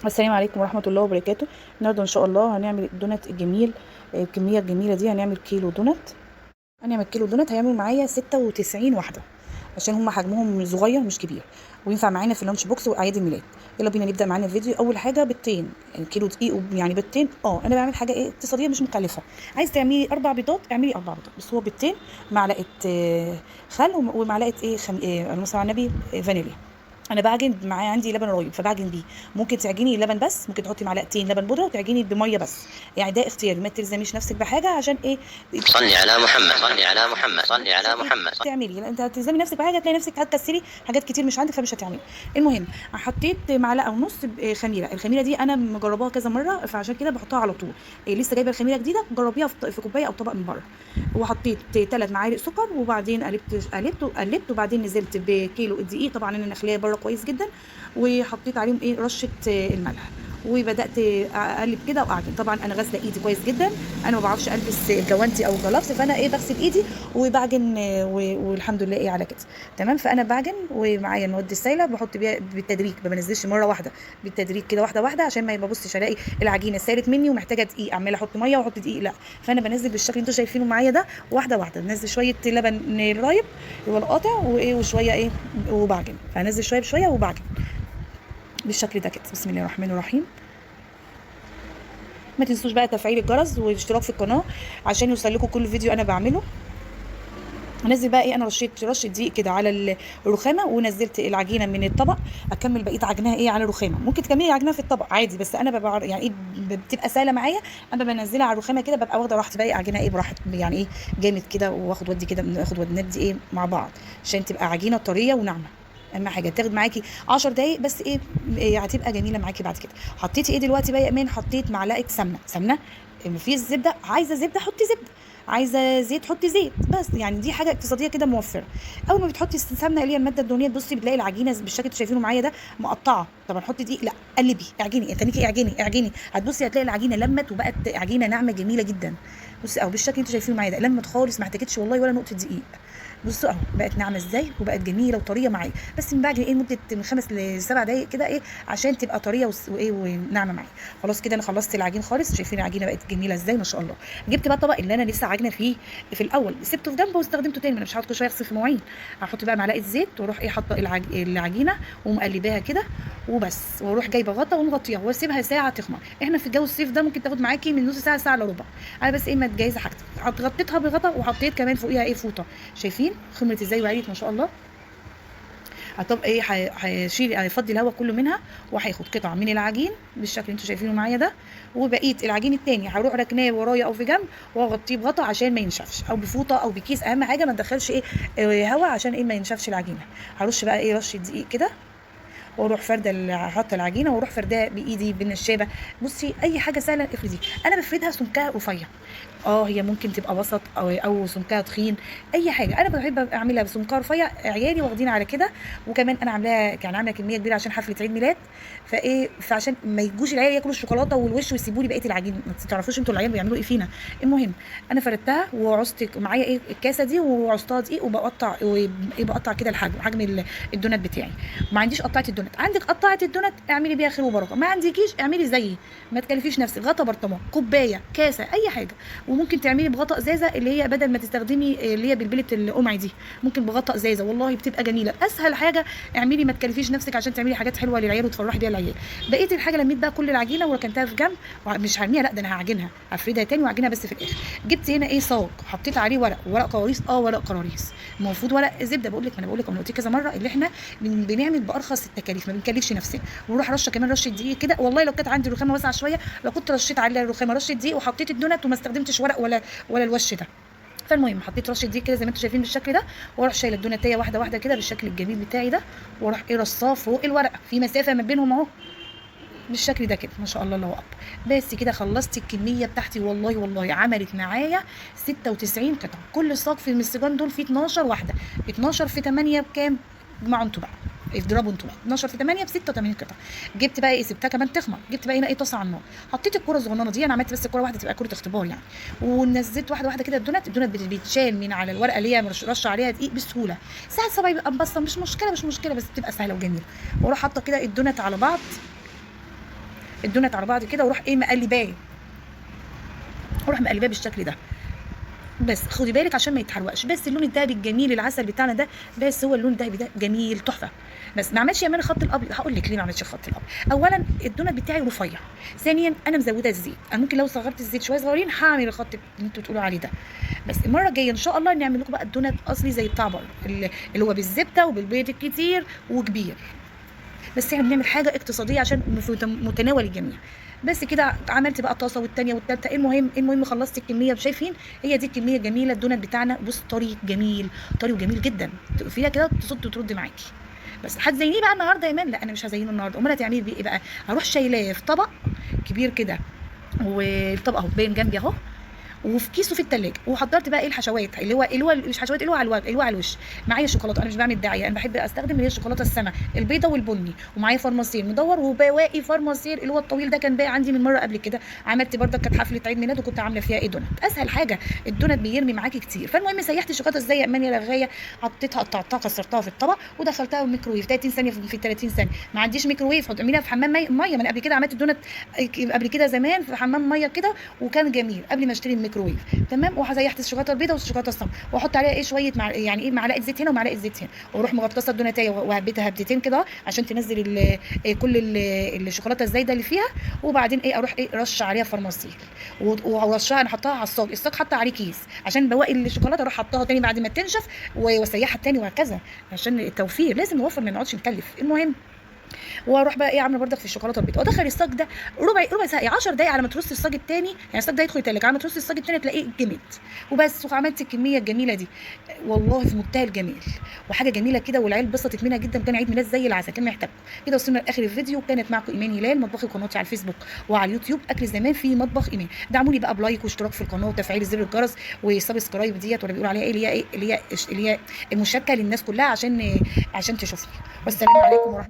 السلام عليكم ورحمة الله وبركاته. النهارده ان شاء الله هنعمل الدونات الجميل، الكمية الجميلة دي. هنعمل كيلو دونات، هنعمل كيلو دونات هيعمل معايا 96 واحدة عشان هم حجمهم صغير مش كبير، وينفع معانا في ال lunch box واعياد الميلاد. يلا بينا نبدا معانا الفيديو. اول حاجة بيضتين، يعني كيلو دقيق يعني بيضتين. انا بعمل حاجة ايه اقتصادية مش مكلفة. عايز تعملي 4 بيضات اعملي 4 بيضات، بس هو بيضتين، معلقه خل ومعلقة ايه اللهم صل على النبي، فانيليا. انا بعجن معايا عندي لبن رايب فبعجن بيه. ممكن تعجني لبن بس، ممكن تحطي معلقتين لبن بودره وتعجني بميه بس، يعني ده اختياري، ما تلزميش نفسك بحاجة. عشان ايه؟ صلي على محمد، صلي على محمد، صلي على محمد. تعملي، لا انت هتلزمي نفسك بحاجة هتلاقي نفسك هتكسري حاجات كتير مش عندك فمش هتعملي. المهم حطيت معلقه ونص خميره. الخميره دي انا مجرباها كذا مرة فعشان كده بحطها على طول. لسه جايبه الخميره جديدة، جربيها في كوباية او طبق من بره. وحطيت 3 معالق سكر، وبعدين قلبت قلبت وقلبت، وبعدين نزلت بكيلو الدقيق، طبعا انا نخليه بره كويس جدا، وحطيت عليهم ايه رشه الملح، وبدات اقلب كده واعجن. طبعا انا غاسله ايدي كويس جدا، انا ما بعرفش البس الجوانتي او ال gloves، فانا ايه بغسل ايدي وبعجن، والحمد لله ايه على كده تمام. فانا بعجن ومعايا المواد السايله، بحط بيها بالتدريج، ما بنزلش مرة واحدة، بالتدريج كده واحدة واحدة، عشان ما ببصش الاقي العجينة سالت مني ومحتاجة دقيق، عماله احط مية واحط دقيق، لا. فانا بنزل بالشكل اللي انتوا شايفينه معايا ده، واحدة واحدة. بنزل شوية لبن رايب اللي هو القاطع، وايه وشوية ايه وبعجن. فهنزل شوية بشوية وبعجن بالشكل ده كده. بسم الله الرحمن الرحيم. ما تنسوش بقى تفعيل الجرس والاشتراك في القناة عشان يوصل لكم كل فيديو انا بعمله. هنزل بقى ايه، انا رشيت رشه دقيق كده على الرخامه، ونزلت العجينة من الطبق. اكمل بقية عجنها ايه على الرخامه. ممكن تكملي عجنها في الطبق عادي، بس انا ببقى يعني ايه بتبقى سهلة معايا. انا بنزلها على الرخامه كده ببقى واخده راحتي بقى، عجينه ايه براحتي، يعني ايه جامد كده، واخد ودي كده، ناخد ودي ايه مع بعض، عشان تبقى عجينه طرية وناعمه. اهم حاجة تاخد معاكي 10 دقايق بس ايه، هتبقى جميلة معاكي بعد كده. حطيتي ايه دلوقتي بقى يا ايمان؟ حطيت معلقه سمنه. سمنه مفيش زبدة، عايزه زبدة حطي زبدة، عايزه زيت حطي زيت، بس يعني دي حاجة اقتصادية كده موفره. اول ما بتحطي السمنة اللي هي المادة الدهنية، تبصي بتلاقي العجينة بالشكل اللي شايفينه معايا ده مقطعه. طبعا حطي دقيق، لا قلبي، اعجني، تنيكي اعجني اعجني، هتبصي هتلاقي العجينة لمت وبقت عجينه ناعمة جميلة جدا. بصي اهو بالشكل اللي انتوا شايفينه معايا ده، لمت خالص، ما احتاجتش والله ولا نقطة دقيق. بصوا اهو بقت ناعمة ازاي، وبقت جميلة وطريه معايا. بس من بعد ايه مده من 5 ل 7 دقائق كده ايه عشان تبقى طرية وايه وناعمه معايا. خلاص كده انا خلصت العجين خالص. شايفين العجينة بقت جميلة ازاي ما شاء الله. جبت بقى الطبق اللي انا لسه عاجنه فيه في الاول، سبته في جنبه واستخدمته تاني، ما انا مش هحط كل شوية اغسل في مواعين. هحط بقى معلقه زيت واروح ايه حاطه العجينة ومقلباها كده وبس، واروح جايبه غطا ومغطيها واسيبها ساعة تخمر. احنا في الجو الصيف ده ممكن تاخد معاكي من نص ساعة ساعة الا ربع، انا بس ايه ما تجهزي حاجتك. غطيتها بغطا وحطيت كمان فوقيها ايه فوطه. شايفين خمرت ازاي وعليت ما شاء الله. طب ايه هشيل، هيفضي الهواء كله منها، وهياخد قطع من العجين بالشكل اللي انتوا شايفينه معايا ده، وبقية العجين التاني هروح ركناه ورايا او في جنب واغطيه بغطا عشان ما ينشفش، او بفوطه او بكيس. اهم حاجة ما تدخلش ايه هواء عشان ايه ما ينشفش العجينة. هرش بقى ايه رشه دقيق كده، واروح فرده حاطه العجينة واروح فردها بايدي بالنشابه. بصي اي حاجة سهلة افردي، انا بفردها سمكها رفيع، هي ممكن تبقى وسط او سمكها تخين، اي حاجة. انا بحب اعملها بسمكها رفيع، عيالي واخدين على كده، وكمان انا عاملاها يعني عامله كمية كبيرة عشان حفلة عيد ميلاد، فايه فعشان ما يجوش العيال ياكلوا الشوكولاتة والوش ويسيبوا لي بقية العجين، ما تعرفوش انتوا العيال بيعملوا ايه فينا. المهم انا فردتها وعصت معايا ايه الكاسه دي وعصتها دقيق، وبقطع وايه بقطع كده الحجم، حجم الدونات بتاعي. ما عنديش قطعه الدونات، عندك قطعه الدونات اعملي بيها خير وبركة، ما عندكيش اعملي زيي، ما تكلفيش نفسك، غطا برطمان، كوباية، كاسه، اي حاجة. وممكن تعملي بغطا ازازة اللي هي بدل ما تستخدمي اللي هي بالبلة القمع دي، ممكن بغطا ازازة والله بتبقى جميلة. اسهل حاجة اعملي، ما تكلفيش نفسك عشان تعملي حاجات حلوة للعيال وتفرحي بيها العيال. بقية الحاجة لميت بقى كل العجينة وركنتها في جنب، مش هرميها لا ده انا هعجنها، هفردها تاني واعجنها بس في الاخر. جبت هنا ايه صاج، حطيت عليه ورق، ورق قواريص، ورق قراريص، المفروض ورق زبدة. بقول لك ما انا بقول لك انا قلت كذا مرة اللي احنا بنعمل بارخص التكاليف، ما بنكلفش نفسنا. ونروح رشه كمان رشه دقيق كده، والله لو كانت عندي رخامه واسعة شوية لو كنت رشيت عليها الرخامه رشه دقيق وحطيت الدونات وما استخدمتش ورق ولا الوش ده. فالمهم حطيت رشه دقيق كده زي ما انتم شايفين بالشكل ده، واروح شايله الدوناتيه واحدة واحدة كده بالشكل الجميل بتاعي ده، واروح ايه رصاه فوق الورقة في مسافة ما بينهم اهو بالشكل ده كده ما شاء الله الله اكبر. بس كده خلصت الكمية بتاعتي، والله والله عملت معايا 96 قطعه. كل صاج في السجان دول فيه 12 واحدة، 12 في 8 بكام؟ اجمعوا انتوا بقى، اضربوا انتوا بقى، 12 في 8 ب 86 قطعه. جبت بقى ايه، سبتها كمان تخمر، جبت بقى هنا ايه طاسه على النار، حطيت الكره الصغننه دي، انا عملت بس كره واحدة تبقى كره اختبار يعني، ونزلت واحدة واحدة كده الدونات. الدونات بتتشال من على الورقة اللي هي رشه عليها دقيق بسهولة، ساعات صباعي بيبقى مبصم، مش مشكلة مش مشكلة، بس بتبقى سهلة وجميلة. واروح حاطه كده الدونات على بعض الدونات على بعض كده، واروح ايه مقلباه، اروح مقلباه بالشكل ده. بس خدي بالك عشان ما يتحرقش. بس اللون الذهبي الجميل العسل بتاعنا ده، بس هو اللون الذهبي ده جميل تحفة. بس ما عملش يا مان الخط الابيض. هقول لك ليه ما عملش الخط الابيض. اولا الدونات بتاعي رفيع، ثانيا انا مزوده الزيت، انا ممكن لو صغرت الزيت شوية صغيرين هعمل الخط اللي انتوا بتقولوا عليه ده. بس المرة الجاية ان شاء الله نعمل لكم بقى الدونات اصلي زي بتاع بره، اللي هو بالزبده وبالبيض الكتير وكبير. بس احنا بنعمل حاجة اقتصادية عشان متناول الجميع. بس كده عملت بقى الطاسه والثانية والثالثة. المهم خلصت الكمية. شايفين هي دي الكمية الجميلة. الدونات بتاعنا بص طري جميل، طري وجميل جدا، تقفيها كده تصد وترد معاكي. بس هتزينيه بقى النهارده يا ايمان؟ لا انا مش هزينة النهارده. امال هتعملي بيه ايه بقى؟ هروح شايلاه في طبق كبير كده، والطبق اهو باين جنبي اهو، وفي كيسه في التلاجة. وحضرت بقى ايه الحشوات اللي هو مش حشوات، اللي هو على الوجه، اللي هو على الوش. معايا شوكولاتة، انا مش بعمل دعاية، انا بحب استخدم اللي هي الشوكولاتة السما البيضة والبني، ومعايا فرماسيل مدور، وبواقي فرماسيل اللي هو الطويل ده كان باقي عندي من مرة قبل كده، عملت برده كانت حفلة عيد ميلاد وكنت عامله فيها ايه دونات. اسهل حاجة الدونات بيرمي معاكي كتير. فالمهم سيحت الشوكولاتة ازاي يا امان يا رغايه؟ حطيتها قطعتها كسرتها في الطبق ودخلتها الميكروويف 30 ثانية، في 30 ثانية. ما عنديش ميكروويف حط اعمليها في حمام مية. ما انا قبل كده عملت الدونات قبل كده زمان في حمام مية كده وكان جميل قبل ما اشتري الميكروويف. تمام. وهزيحت الشوكولاتة البيضاء والشوكولاته السمراء، واحط عليها ايه شوية مع يعني ايه معلقه زيت هنا ومعلقة زيت هنا، واروح مغطسه الدوناتيه وهبتها هبتتين كده عشان تنزل كل الشوكولاتة الزايدة اللي فيها. وبعدين ايه اروح ايه رش عليها فرماسيل، ورشها انا حطاها على الصاج، الصاج حاطه عليه كيس عشان بواقي الشوكولاتة اروح حطاها تاني بعد ما تنشف واسيحها تاني وهكذا، عشان التوفير لازم نوفر ما نقعدش نكلف. المهم واروح بقى ايه عامله بردك في الشوكولاتة البيضاء، وادخل الصاج ده ربع ساعة 10 دقايق على ما ترصي الصاج الثاني، يعني الصاج ده يدخل التلاجة، على ما ترصي الصاج الثاني تلاقيه جمد وبس. وعملت الكمية الجميلة دي والله في منتهى الجمال، وحاجه جميلة كده، والعيال اتبسطت منها جدا. كان عيد ميلاد زي العسل، كان محتاجكم كده. وصلنا لاخر الفيديو. كانت معكم ايمان هلال، مطبخي وقناتي على الفيسبوك وعلى اليوتيوب اكل زمان في مطبخ ايمان. دعموني بقى ب like واشتراك في القناة وتفعيل زر الجرس و subscribe ديت، ولا بيقولوا عليها ايه اللي هي ايه اللي هي المشاركة للناس كلها عشان تشوفني. والسلام عليكم ورحمة